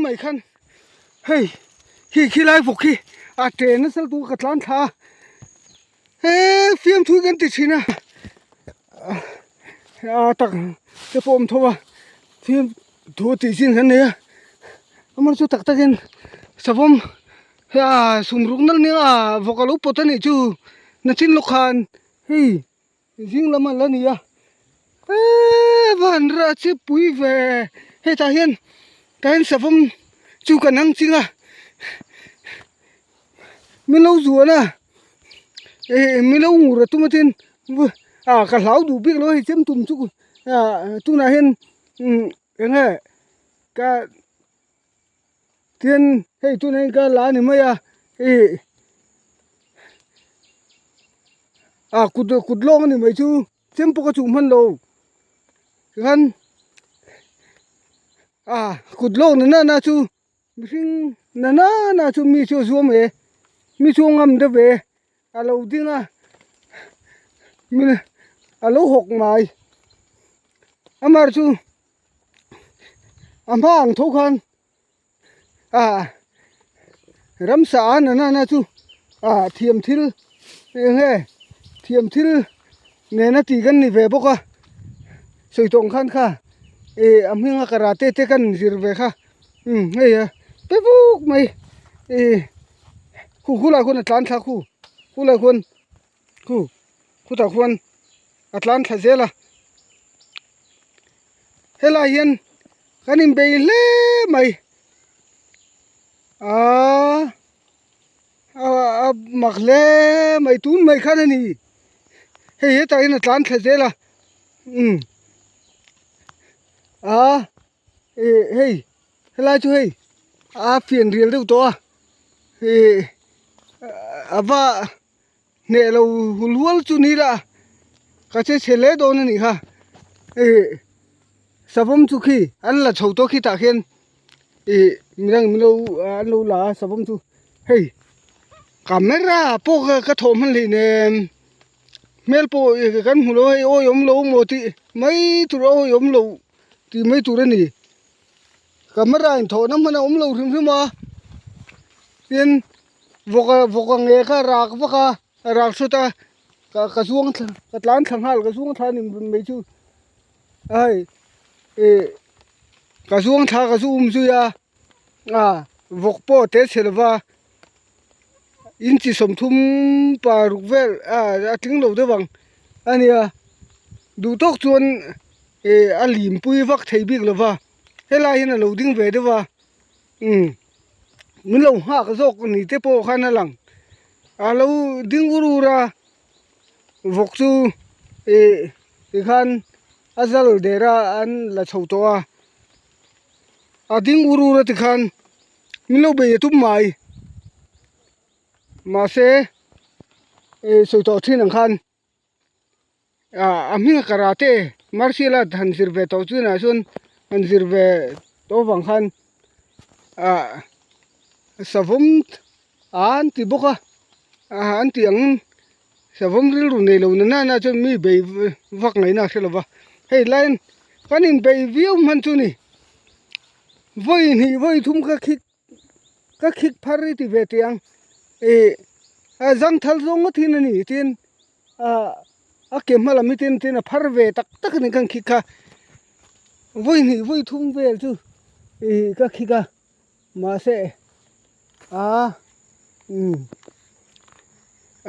mai khan hei khi khilai vawk hi a ṭe nasa lutuk a ka tlan thla a he fiamthu hi kan ti thin a a tak te pawh a awm tho a fiamthu tih chin kan nei a amaherawhchu tak takin savawm a sumruk nalh nia vawk a lo pawt a nih chu nachin lawk khan hei. Zing lam an la ni a, eee van rah chi pui ve hetah hian tah hian savawm chu ka nang ching a min lo zuan a eh min lo ngur a tum a tin ah ka hlau duh bik lo a hei chem tum chu ah tunah hian umm eng nge ka Tin, hei tunah hian ka la a ni mai a, ih ah kut kut lawng a ni mai chu chem pawh ka chuh hman lo tikhan ah kut lawng na na na chu mihring na na na chu mi chu a zuam e mi chu a ngam deuh ve a lo ding a mi a lo hawk mai amar chu. A hma ang tho khan ah ramsa a na na chu ah thiam thil eng nge thiam thil nena tih kan ni ve bawk a sawi tawng khan kha ih a hminga karate te kan zir ve kha umm hei a pe vuk mai ih khu khulai khuan a tlan thla khu khulai khuan khu khutah khuan a tlan thla zel a helai hian kan inbei hle mai aaa a mak hle mai tun mai khan a ni hei hetah hian a tlan thla zel a umm aa ih hei helai chu hei a fian rial deuh tawh a ih a va Hneh lo hul hual chu ni la ka che chhe hle dawn a nih kha ih savawm chu khi an la chho tawh khi tah khian ih midang min lo an lo la a savawm chu hei camera pawh kha ka thawh hman hlei nen hmel pawh kan hmu lo hei awihawm lo maw tih mai tur a awihawm lo tih mai tur a ni camera in thawhna hman a awm lo hrim hrim a tin. Vawk a vawk ang nge kha rak vak a a rak hrawt a ka ka zuang thla ka tlan thla nghal ka zuang thla a ni mai chu a hei ih ka zuang thla ka zu um zui a ah vawk pawh a tel chhe lova inchi sawmthum paruk vel ah a tling lo deuh ang a nia duh tawk chuan ih a limpui vak thei bik lova helai hian a lo ding ve deuh a. Umm min lo nghak zawk ni te pawh khan a lang a lo ding ur ur a vawk chu ih tikhan a zal der a an la chho tawh a a ding ur ur a tikhan min lo bei a tum mai mahse ih sawi tawh thin ang khan. Ah a hming a karate martial art han zir ve tawh chinah chuan han zir ve tawh avang khan ah savawm an ti bawk a ah an tih ang savawm rilru nei lo na nana chuan mi bei vak ngaihna a hre lo va hei laiin kan inbei viau hman chu ni vawi hnih vawi thum kha khik ka khik phar i ti ve teh ang ih a zangthal zawng ngawt hin a ni tin ah a ke hma lam hi tin tin a phar ve tak tak a ni khan khik kha vawi hnih vawi thum vel chu ih ka khik a mahse ah umm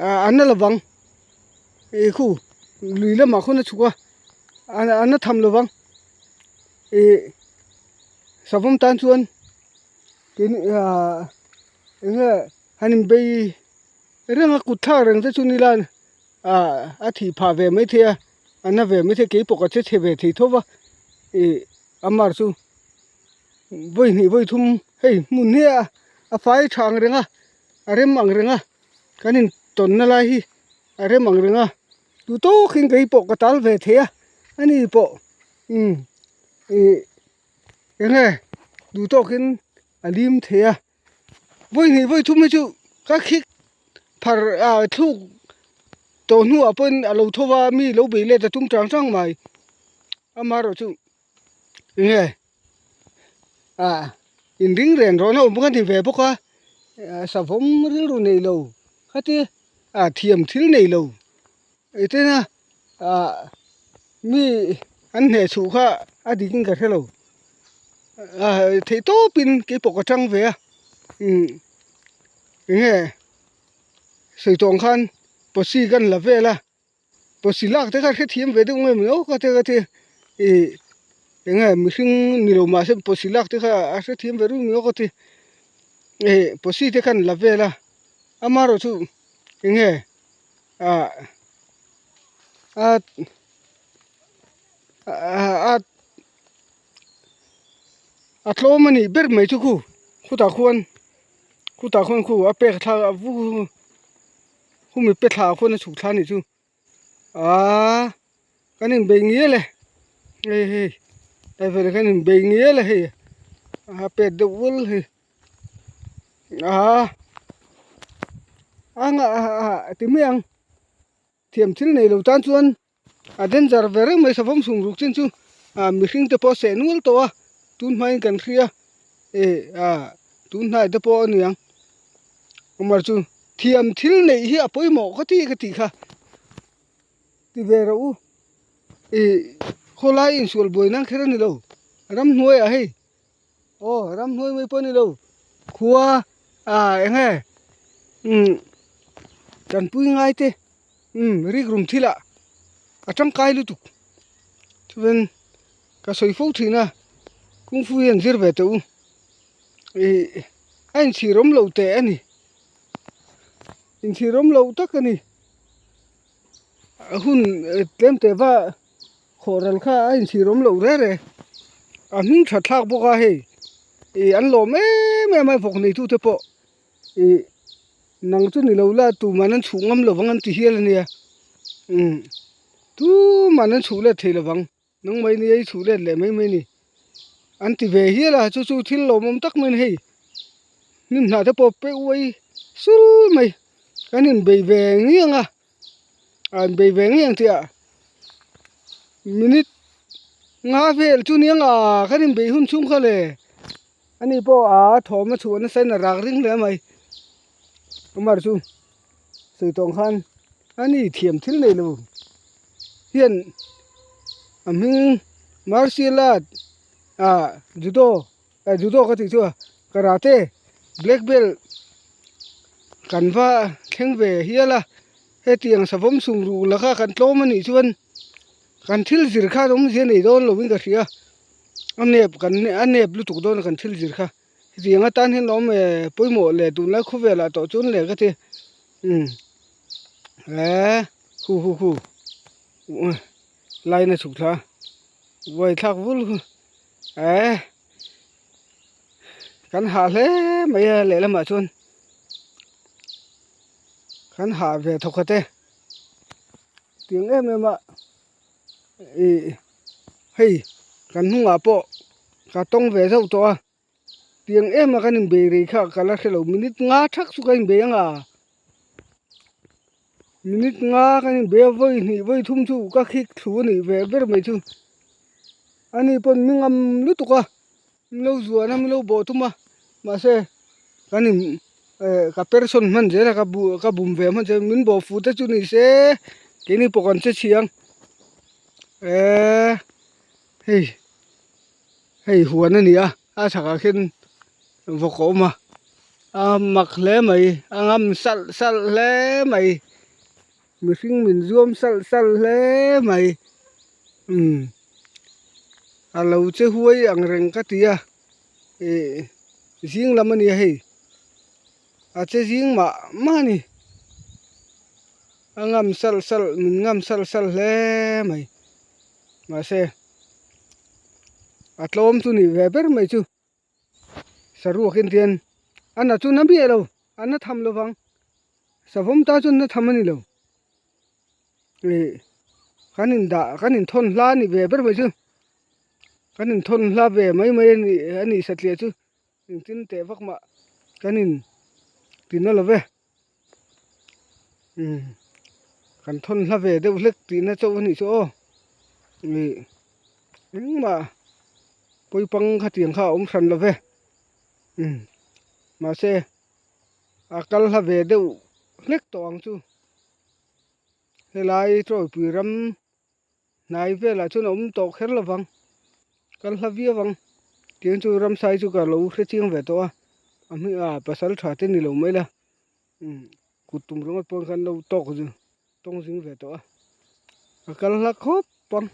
ah an la lovang ih khu lui lamah khawn a chhuk a an la tham lovang ih savawm tan chuan. Tin ah eng nge han inbei reng a kut thlak reng te chu ni la ah a thih phah ve maithei a a na ve maithei keipawh ka che chhe ve thei tho va ih a mar chu vawi hnih vawi thum hei hmun hi a a fai tha ang reng a a rem ang reng a kan intawnna lai hi a rem ang reng a duh tawkin keipawh ka tal ve thei a ani pawh umm ih. Eng nge duh tawkin a lim thei a vawi hnih vawi thum hi chu ka khik phar ah thluk tawh hnuah pawhin a lo tho va mi lo bei let a tum chang chang mai amaherawhchu eng nge ah. Inring ren rawhna awm ka ni ve bawk a, savawm rilru nei lo khati thiam thil nei lo tena mi an hneh chhuh kha a dik in ka hre lo theih tawpin keipawh ka tang ve a enge sawi tawh ang khan posi kan la vel a. Pawsi lak te kha hrethiam ve deuh nge maw ka ti ka ti ih eng nge mihring ni lo mahse pawsi lak te kha a hrethiam ve reng maw ka ti ih pawsi te khan la vel a amaherawh chu eng nge ah a a a tlawm a nih ber mai chu khu khutah khuan khutah khuan khu a pek thlak a vu. Khumi pe thla khawn a chhuk thla anih chu aaa kan inbei ngial e hei hei hei vel kan inbei ngial e hei a pet deuh vul hei aaa a nghah ti mai ang thiam thil nei lo tan chuan a danger ve reng mai savawm sum ruk chin chu mihring te pawh a seh nual tawh a tun hmain kan hria eh tun hnai te pawh a ni ang amah chu thiam thil neih hi a pawimawh ka ti ka tih kha ti ve rawh u ih khawlai insual buai nan kher a ni lo ramhnuaiah hei aw ramhnuai mai pawh a ni lo khua ah eng nge umm tanpui ngai te umm rikrum thil ah a tangkai lutuk chuan ka sawi fo thin a kungfu hi an zir ve teh u ih a inchhir awm lo teh a ni inchhir awm lo tak a ni a hun tlem teh va. Khawhral kha a inchhir awm loh reng reng a hming tha thlak bawk a hei ih an lawm em em a vawk neitu te pawh ih nang chu ni lo la tuman an chhuh ngam lovang an ti hial a nia umm tuman an chhuh let thei lovang nang mai nia i chhuh let leh mai mai a ni an ti ve hial a chu chu thil lawmawm tak mai a ni hei hnim hnah te pawh pe uai sul mai kan inbei ve ngiang a. An bei ve ngei ang tih ah minute nga vel chu nia nga kan inbeih hun chhung kha le ani pawh a thawm a chhuah nasa in a rak ring hle mai amar chu sawi tawng khan ani thiam thil nei lo hian a hming martial art ah judo Judo ka tih chu a karate black belt kan va thleng ve hial a hetiang savawm sum ruk laka kan tlawm a nih chuan kan thil zir kha awmzia nei dawn lo in ka hria a nep kan a nep lutuk dawn a kan thil zir kha hetiang atan hian awm e pawimawh leh tunlai khawvel ah tawh chuan leh ka ti umm eee hu hu hu line a chhuk thla a buaithlak vul hu. Eh kan hah hle mai a lehlamah chuan kan hah ve thawkhat e tiang em em a ih hei kan hnungah pawh ka tawng ve zauh tawh a tiang em a kan inbei rei kha ka la hre lo minute nga thak chu ka inbei ang a. Minute nga kan inbe a vawi hnih vawi thum chu ka khik thlu a nih ve ber mai chu ani pawn mi ngam lutuk a min lo zuan a min lo bawh tum a mahse kan in eh ka person hman zel a ka bu ka bum ve hman zel min bawh fuh te chu ni se keini pawh kan che chhiang eh hei hei huan a ni a a chhakah khian vawk a awm a a mak hle mai a ngam salh salh hle mai mihring min zuam salh salh hle mai umm a lo che huai ang reng ka ti a ih zing lam a nia hei a che zing mah mah a ni a ngam salh salh min ngam salh salh hle mai mahse a tlawm chu ni ve ber mai chu. Saruak in tian a na chu na miah lo a na tham lo vang savawm ta chuan na tham a ni lo ih kan in dah kan in thawn hla a ni ve ber mai chu kan in thawn hla ve mai mai a ni a nih satliah chu engtin teh vak mah kan in ti na lo ve umm kan thawn hla ve deuh hlek tihna chauh a nih chu aw ih engmah pawipang khatiang kha a awm hran lo ve. Umm mahse a kal hla ve deuh hlek tawh ang chu helai tawipui ram hnai velah chuan a awm tawh kher lo vang kal hla viau ang tiang chu ramsai chu ka lo hre chiang ve tawh a a hming ah pasal tha te ni lo mai la umm kut tum ringawt pawh khan lo tawk tawng zing ve tawh a a kal hla khawp ang.